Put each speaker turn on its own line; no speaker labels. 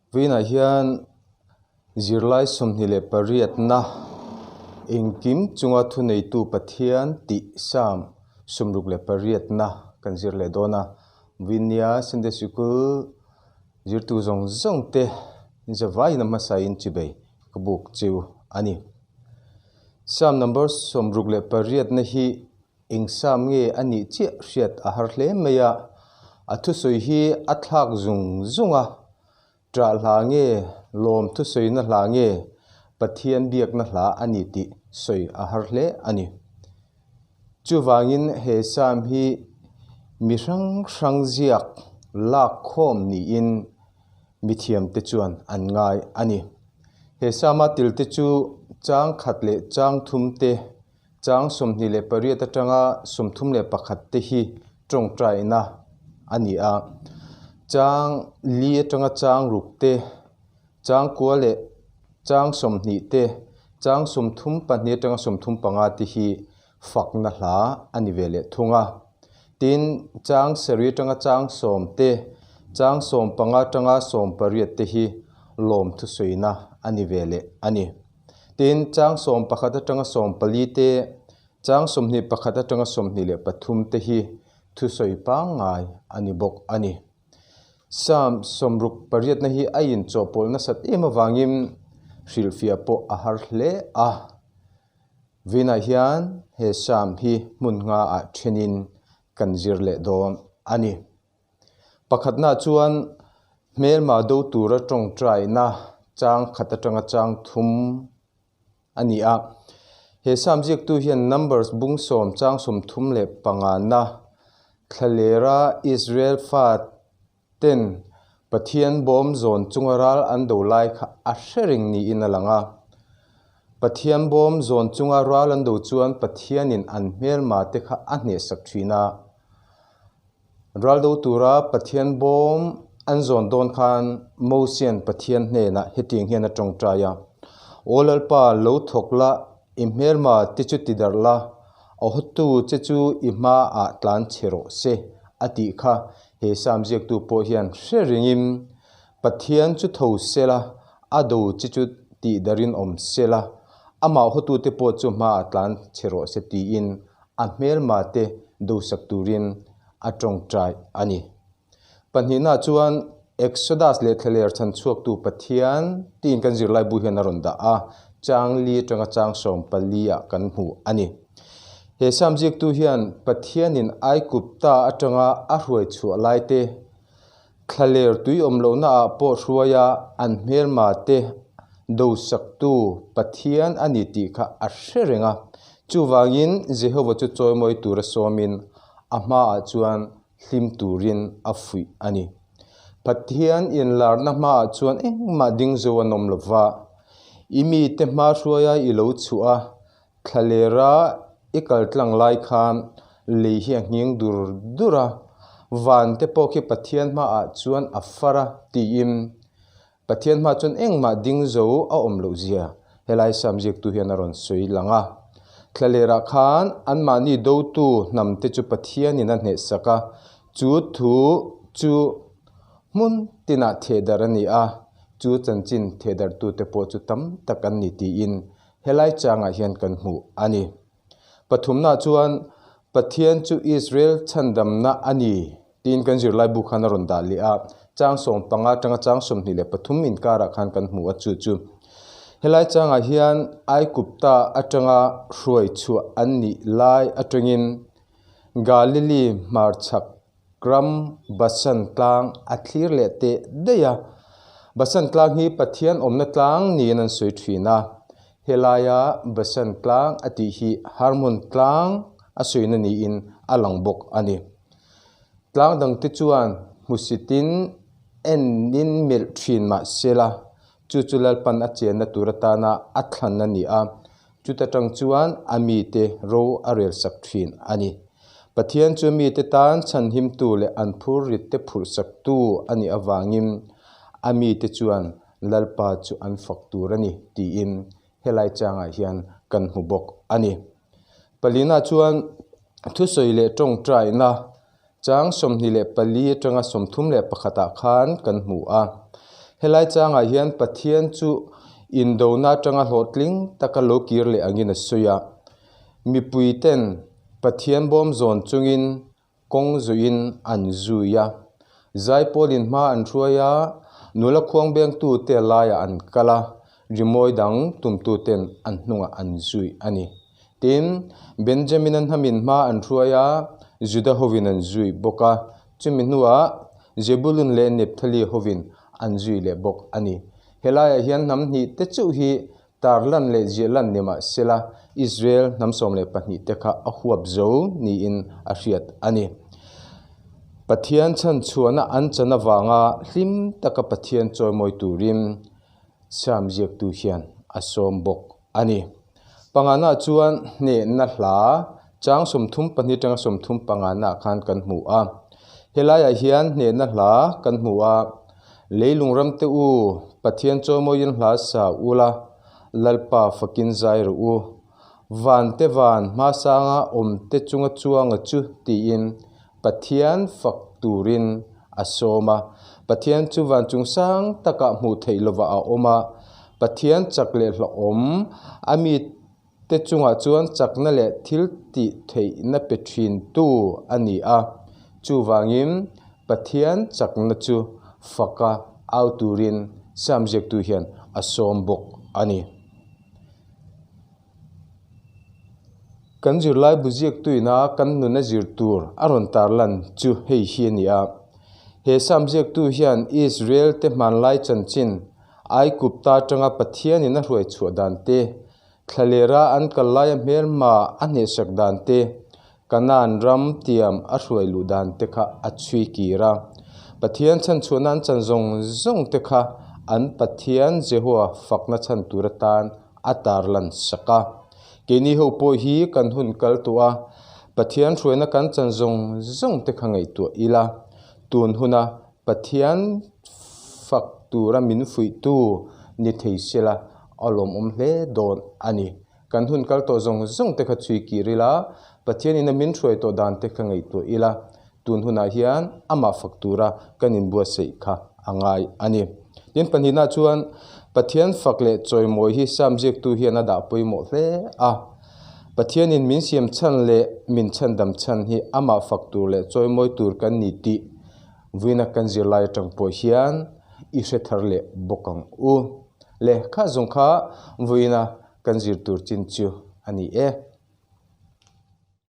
Vawiinah hian zirlai 28na engkim chunga thuneitu Pathian tih Psalm 68na kan zir leh dawn a. Vawiinia Sunday Sikul zirtu zawng zawng te zavaiin a hmasain chibei ka buk chiu a ni. Psalm number 68na hi eng Psalm nge a nih chiah hriat a har hle mai a, a thusawi hi a thlak zung zung a, ṭah hla nge, lawm thusawina hla nge, Pathian biakna hla a ni tih sawi a har hle a ni. Chuvangin he Psalm hi mi hrang hrang ziak lak khawm niin mithiamte chuan an ngai a ni. He Psalm-a tilte chu chang khat leh chang thum te, Chang 28 atanga 31 te hi tawngtaina a ni a, chang li atanga chang ruk te, chang kua leh chang 20 te, chang 32 atanga 35 te hi fakna hla a ni ve leh thung a. Tin, chang sarih atanga chang 10 te, chang 15 atanga 18 te hi lawmthusawina a ni ve leh a ni. Tin, chang 11 atanga 14 te, chang 21 atanga 23 te hi thusawi pangngai a ni bawk a ni. Psalm 68 na hi a inchawhpawlh nasat em avangin hrilhfiah pawh a har hle a. Vawiinah hian he Psalm hi hmun ngaah thenin kan zir leh dawn a ni. Pakhatna chuan hmelma do tura tawngtaina chang khat atanga chang thum a ni a. He Psalm ziaktu hian Numbers bung 10 chang 35 na thlalera Israel fa ten Pathian bawm zawn chunga ral an do lai kha a hre reng niin a lang a. Pathian bawm zawn chunga ral an do chuan Pathianin an hmelma te kha a hnehsak thin a. Ral do tura Pathian bawm an zawn dawn khan Mosian Pathian hnenah hetiang hian a tawngtai a, Aw Lalpa, lo thawk la, i hmelma te chu ti darh la, a hawtu che chu i hmaah tlan chhe rawh se, a tih kha. He Psalm ziaktu pawh hian hre ringin, Pathian chu tho se la, a do che chu tih darhin awm se la, amah hawtute pawh chu hmaah tlan chhe rawh se tiin a hmelma te dosak turin a tawngtai a ni. Pahnihna chuan Exodus leh thlaler chhan chhuaktu Pathian tiin kan zirlai bu hian a rawn dah a, chang li atanga chang 14 ah kan hmu a ni. He Psalm ziaktu hian Pathianin Aigupta atanga a hruai chhuah lai te, Thlaler tui awm lohna ah pawh hruaia an hmelma te dosaktu Pathian a ni tih kha a hre reng a. Chuvangin Jehova chu chawimawi tura sawmin a hmaah chuan hlim turin a fuih a ni. Pathian inlarna hmaah chuan engmah ding zo an awm lova, i mite hma hruaia i lo chhuah a, Thlalera i kal tlang lai khan lei hi a nghing dur dur a, van te pawh khi Pathian hmaah chuan a far a tiin Pathian hmaah chuan engmah ding zo a awm loh zia helai Psalm ziaktu hian a rawn sawi lang a. Thlalerah khan anmahni dotu hnam te chu Pathianin a hnehsak a, chu thu chu hmun tinah thehdarh a ni a, chu chanchin thehdarhtute pawh chu tam tak an ni tiin Helai changah hian kan hmu a ni. Pathumna chuan Pathian chu Israel chhandamna a ni tiin kan zirlai bu khan a rawn dah leh a, chang 15 atanga chang 23 inkarah khan kan hmu a chu chu. Helai changah hian Aigupta atanga hruai chhuah an nih lai atangin Galili hmarchhak Ram Basan tlang a thlir leh teh daih a. Basan tlang hi Pathian awmna tlang niin an sawi thin a. Helaia Basan tlang a tih hi Hermon tlang a sawina niin a lang bawk a ni. Tlang dangte chuan hmusitin enin melh thin mah sela, chu chu Lalpan a chenna tur atana a thlan a ni a. Chuta tang chuan a mite ro a rel sak thin a ni. Pathian chu mite tan chhanhimtu leh an phur rit te phurh saktu a nih avangin a mite chuan Lalpa chu an fak tur a ni tiin helai changah hian kan hmu bawk a ni. Palina chuan thusawi leh tawngtaina chang 24 atanga 31 ah khan kan hmu a. Helai changah hian Pathian chu indona atanga hlawhtling taka lo kir leh angin a sawi a. Mipuiten Pathian bawm zawn chungin kawng zuiin an zui a. Zaipawlin hma an hruai a, nula khuang bengtute laiah an kal a, rimawi dang tumtuten an hnungah an zui a ni. Tin, Benjamina hnamin hma an hruai a, Juda hovin an zui bawk a. Chumi hnuah Zebulun leh Nephtali hovin an zui leh bawk a ni. Helaiah hian hnam hnih te chauh hi Tarlan leh ziahlan ni mah sela, Israel hnam 12 te kha a huap zo niin a hriat a ni. Pathian chhanchhuahna an chan avanga hlim taka Pathian chawimawi turin Siam ziaktu hian a sawm bawk a ni. Pangana chuan hnehna hla chang 32 atanga 35 naah khan kan hmu a. Helaiah hian hnehna hla kan hmu a. Leilung ramte u, Pathian chawimawiin hla sa ula, Lalpa fakin zai rawh u. Vante van hmasanga awmte chunga chuanga chu tiin Pathian fak turin a sawm a. Pathian chu van chung sang takah hmuh theih lovah a awm a. Pathian chak leh hlauhawm a mi te chungah chuan chakna leh thil tih theihna pe thintu a ni a. Chuvangin Pathian chakna chu faka au turin Sam ziaktu hian a sawm bawk a ni. Kan zirlai bu ziaktuina kan nuna zir tur a rawn tarlan chu hei hi a ni a. He Sam ziaktu hian Israel te hmanlai chanchin Aigupta atanga Pathianin a hruai chhuah dan te, thlalera an kal laia hmelma a hnehsak dan te, Kanaan ram tiam a hruai luh dan te kha a chhui kir a. Pathian chhanchhuahna an chan zawng zawng te kha an Pathian Jehoa fakna chhan tur atan a tarlan sak a. Keini ho pawh hi kan hun kal tawh a, Pathian hruaina kan chan zawng zawng te kha ngaihtuah ila, tun huna Pathian fak tura min fuihtu ni thei sela a lawmawm hle dawn a ni. Kan hun kal tawh zawng zawng te kha chhui kir ila, Pathianin a min hruai tawh dan te kha ngaihtuah ila, tun hunah hian amah fak tura kan inbuatsaih kha a ngai a ni. Tin, pahnihna chuan Pathian fak leh chawimawi hi Sam ziaktu hian a dah pawimawh hle a. Pathianin min siam chhan leh min chhandam chhan hi amah fak tur leh chawimawi tur kan ni tih Vuina kan zirlai atang pawh hian i hre thar leh bawk ang u. Le kha zawng kha vuina kan zir tur chin chu a ni e.